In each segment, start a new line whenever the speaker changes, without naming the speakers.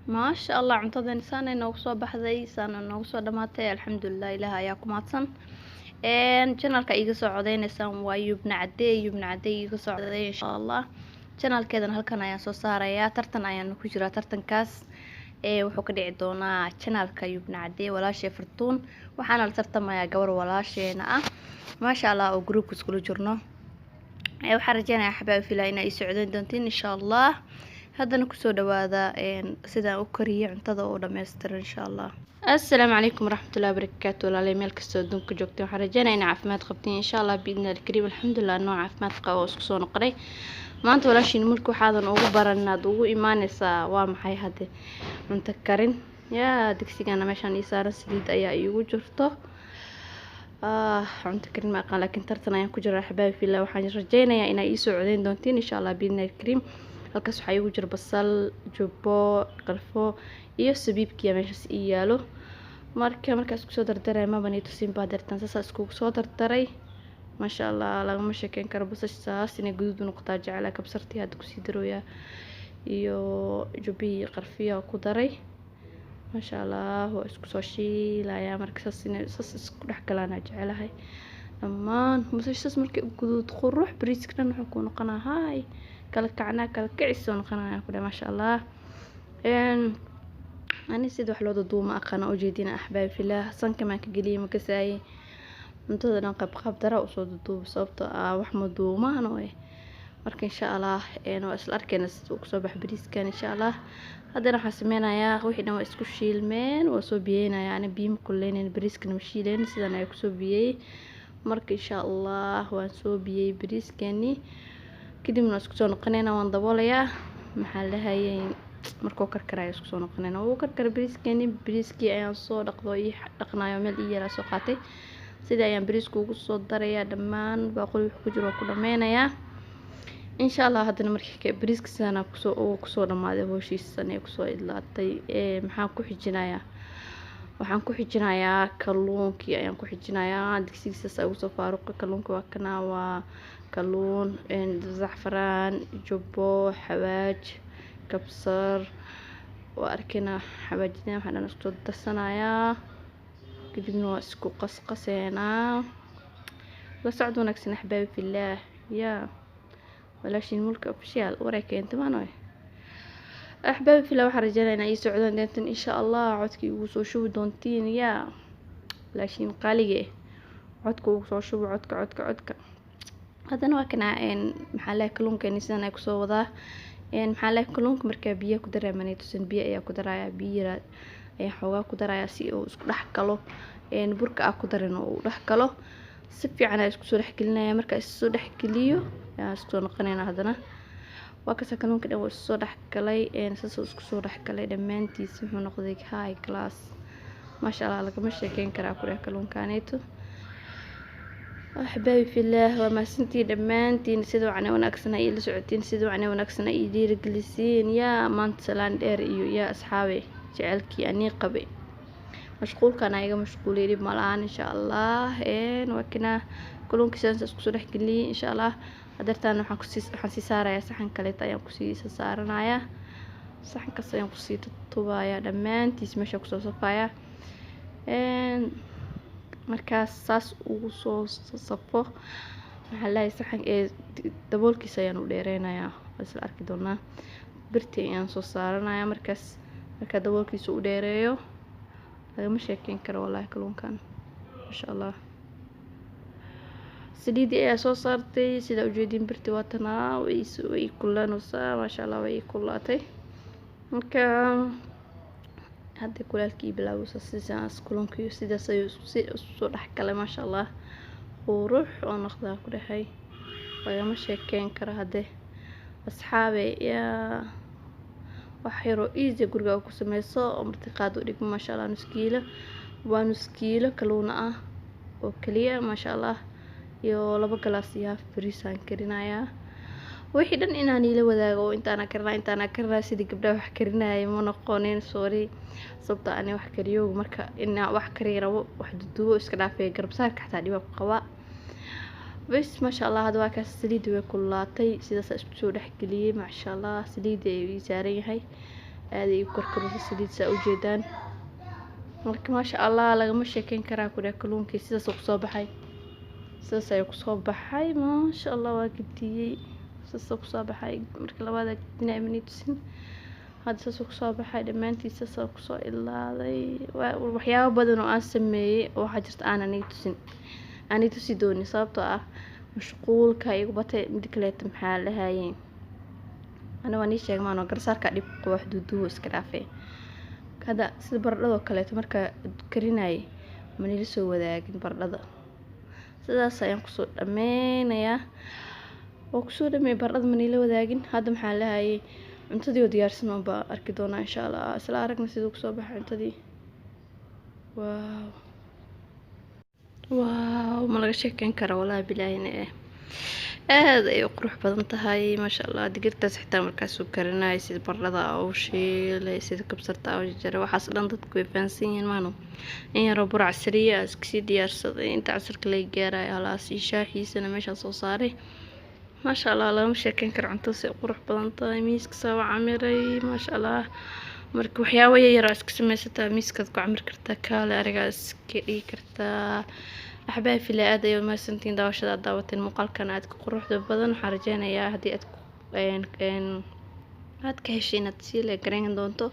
Maasha Allah, cuntadan saanay noogu soo baxday, saana noogu soo dhamaatay, alxamdulilah, Ilaah ayaa ku mahadsan. Channelka iga soo codeynaysaan waa Yubna Cadey, Yubna Cadey iga soo codeey insha Allah. Channelkeedan halkan ayaan soo saarayaa. Tartan ayaan ku jiraa, tartankaas wuxuu ka dhici doonaa channelka Yubna Cadey, walaashay Fartuun. Waxaana la tartamayaa gabar walaasheena ah, maasha Allah, oo groupka iskula jirno. Waxaan rajeynayaa, xabaab filaa, inaa ii socdayn doontiin insha Allah. Haddana kusoo dhawaada sidaan u kariyay cuntada oo dhammaystiran insha Allah. Assalaamu calaykum waraxmatullahi wabarakaatu. Walaalay, meel kastoo adduunka joogteen, waxaan rajeynaya inaa caafimaad qabtiin insha Allah biidni alkariim. Alxamdulilah, noo caafimaad qaba oo isku soo noqonay maanta. Walaashiin Mulki waxaadan ugu baran inaad ugu imaaneysaa waa maxay? Hadde cunto karin. Yaa digsigana meeshaan ii saaran, saliid ayaa iigu jirto. Cunto karin ma aqaan, laakiin tartan ayaan ku jiraa, xabaabi fillah. Waxaan rajeynayaa inaa ii soo codeyn doontiin insha Allah biidni alkariim. Halkaas waxaa iigu jira basal, jubbo, qarfo iyo sabiibkiya meeshaas ii yaalo. Marka markaas isku soo dardaray, mabani tusin baa dartan, saasaa iskugu soo dardaray. Maasha Allah, lagama sheekeyn karo. Basasha saas inay guduud u noqotaa jeclaa. Kabsartii hadda kusii darooyaa iyo jubbihii qarfiya ku daray. Maasha Allah, waa isku soo shiilayaa. Marka saas inay saas isku dhex galaanaa jecelahay dhammaan. Basasha saas markay u guduud qurux, bariiska dhan wuxuu ku noqonaa haay, kala kacnaa, kala kicis oo noqonaya ku dhahay, maasha Allah. Ani sida wax loo duduuma aqaana, ujeedina, axbaabi filah, sanka maan ka geliyay, ma kasaayay. Cuntada dhan qaab dara usoo duduuba, sababtoo ah wax ma duumaan oo. Marka insha Allah waa isla arkeyna sida uu kusoo baxa bariiskan insha Allah. Haddana waxaan sameynayaa, wixii dhan waa isku shiilmeen, waa soo biyeynaya. Ani biyo ma kululeyneyn, bariiskana ma shiileyn, sidan ayaa kusoo biyey. Marka insha Allah waan soo biyey bariiskani, kadibna waan isku soo noqonayna, waan daboolayaa. Maxaa la dhahayay, markuu karkarayo isku soo noqonayna. Wuu karkara bariiskani. Bariiskii ayaan soo dhaqdo, ii dhaqnayo, meel ii yaraa soo qaatay. Sidii ayaan bariiska ugu soo darayaa dhammaan baaquli wuxuu ku jiro, waa ku dhameynayaa insha Allah. Haddana markii bariiska sidaan kusoo uu kusoo dhamaaday, howshiisan ay kusoo idlaatay, maxaan ku xijinayaa? Waxaan ku xijinayaa kalluunkii ayaan ku xijinayaa. Digsigiisaas ugu soo faaruqay kalluunka. Waa kana, waa kalluun, zacfaraan, jubbo, xawaaj, kabsar. Waa arkayna xawaajideen, waxaan dhan isku soo darsanayaa, kadibna waa isku qasqaseynaa. La socod wanaagsan, axbaabi fillaah. Yaa walaashiin Mulka Official waray keentay maanoy. Axbaabi fillah, waxaan rajeynaya inaa ii socdaan doontiin insha Allah, codkii ugu soo shubi doontiin. Yaa walaashiin qaalige, codka ugu soo shubo, codka, codka, codka. Haddana waa kana, maxaa leeyahay, kalluunkeeni sidan ay kusoo wadaa. Maxaa leeyahay, kalluunka markaa biyo ku daray manay tusin, biyo ayaa ku daraya, biyo yar ayaa xoogaa ku daraya si uu isku dhex galo. Burka aa ku darin oo uu dhex galo si fiican ayaa isku soo dhex gelinaya. Markaa is soo dhex geliyo ayaan isku soo noqonayna. Haddana waa kasa, kalluunka dhan waa isku soo dhex galay, saas uu isku soo dhex galay dhammaantiis, wuxuu noqday high class, maasha Allah, lagama sheekeyn karaa ku dheh kalluunkaaneeto. Axbaabi fillaah, waa mahadsantihiin dhammaantiin sida wacan wanaagsan ay ila socotiin, sida wacan wanaagsan ay dhiirigelisiin. Yaa maanta salaan dheer iyo yaa asxaabe, jecelkii anii qabay, mashquulkan iga mashquuliyay, dhib malahan insha Allah. Waa kana kalluunka sidaas isku soo dhex geliyay insha Allah. Hadeertaan waxaan sii saarayaa saxan kaleeta ayaan kusii saaranayaa, saxankaas ayaan kusii tutubayaa dhammaantiis, meesha kusoo safayaa. Markaas saas ugu soo safo, maxaa la saxan ee daboolkiisa ayaan u dheereynayaa, waa isla arki doonaa. Birtii ayaan soo saaranayaa. Markaas markaa daboolkiisa u dheereeyo, lagama sheekeyn karo wallaahi kalluunkan, maasha Allah. Saliidii ayaa soo saartay, sidaa ujeediin. Birti waa tanaa, way ii kululaanaysaa, maasha Allah, way ii kululaatay. Marka hadda kulaalkii bilaawaysa, sidaas kalluunkii sidaas ayuu si isku soo dhex galay, maasha Allah, qurux oo noqdaa ku dhahay, lagama sheekeyn karo. Hadde asxaabe, yaa wax yaroo easy guriga ku sameyso oo martiqaad u dhigmo, maasha Allah. Nus kiilo, waa nus kiilo kalluun ah oo kaliya, maasha Allah, iyo 2 galaas iyo haaf bariis aan karinayaa. Wixii dhan inaan ila wadaago oo intaana karinaa, intaana karinaa, sidii gabdhaha wax karinayay ma noqonin, sorry. Sababta ani wax kariyo, marka inaa wax kariyo rabo, wax dudubo iska dhaafay, garabsaarka xataa dhibaa ku qabaa bas. Maasha Allah, hadda waa kaas, saliidda way kululaatay, sidaas isku soo dhexgeliyey, maasha Allah. Saliidda ayuu ii saaran yahay. Aad ay u karkaraysa saliid, saa ujeedaan. Marka maasha Allah, lagama sheekeyn karaa ku dheh. Kalluunkii sidaas uu kusoo baxay, sidaas ayuu kusoo baxay. Maasha Allah, waa gadiyey, sidaas uu kusoo baxay. Marka labaad gedinaya mani tusin. Hadda saas uu kusoo baxay dhammaantiis, saas uu kusoo ilaaday. Waxyaabo badan oo aan sameeyey oo waxaa jirta aanan ii tusin, aan ii tusi doonin, sababtoo ah mashquulka igu batay. Mid kaleeto maxaa la dhahayay, ana waan ii sheegay maano garsaarka dhib qabo, wax duuduubo iska dhaafay. Hadda sida baradhadoo kaleeto marka karinayay manila soo wadaagin baradhada. Sidaas ayaan kusoo dhameynayaa oo kusoo dhameeyay baradhada, manila wadaagin. Hadda maxaa la dhahayay, cuntadii oo diyaarsan oo baa arki doonaa insha Allah. Isla aragna siduu kusoo baxay cuntadii. Wow wow, ma laga sheekeyn kara walaahi bilaahina eh, aad ay u qurux badan tahay maasha Allah. Digirtaas xitaa markaasuu karinayay, sida baradhada u shiilay, sida kabsarta u jaray, waxaas dhan dadku way fahansan yihiin maano. In yaroo bur casriya ah iskasii diyaarsaday inta casarka laga gaarayo, halaas iyo shaaxiisana meeshaan soo saaray. Maasha Allah, lagama sheekeyn karo cuntada si qurux badan tahay. Miiska soo camiray maasha Allah. Marka waxyaabo yaryar oo iska sameysataa miiskaad ku camiri kartaa, kaale arigaa iska dhigi kartaa. Axbaabi fillah, aad ayay umahadsantihiin daawashada aad daawateen muuqaalkan aadka quruxda badan. Waxaan rajeynayaa haddii aad aad ka heshay inaad sii like gareyn doonto,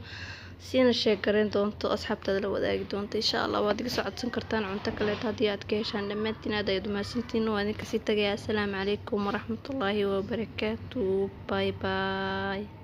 siina share gareyn doonto, asxaabtaada la wadaagi doonto insha Allah. Waad iga soo codsan kartaan cunto kaleeto haddii aad ka heshaan. Dhammaantiin aad ayaad umahadsantihiin. Waa idinka sii tagayaa. Asalaamu calaykum waraxmatullaahi wabarakaatu. Bye bye.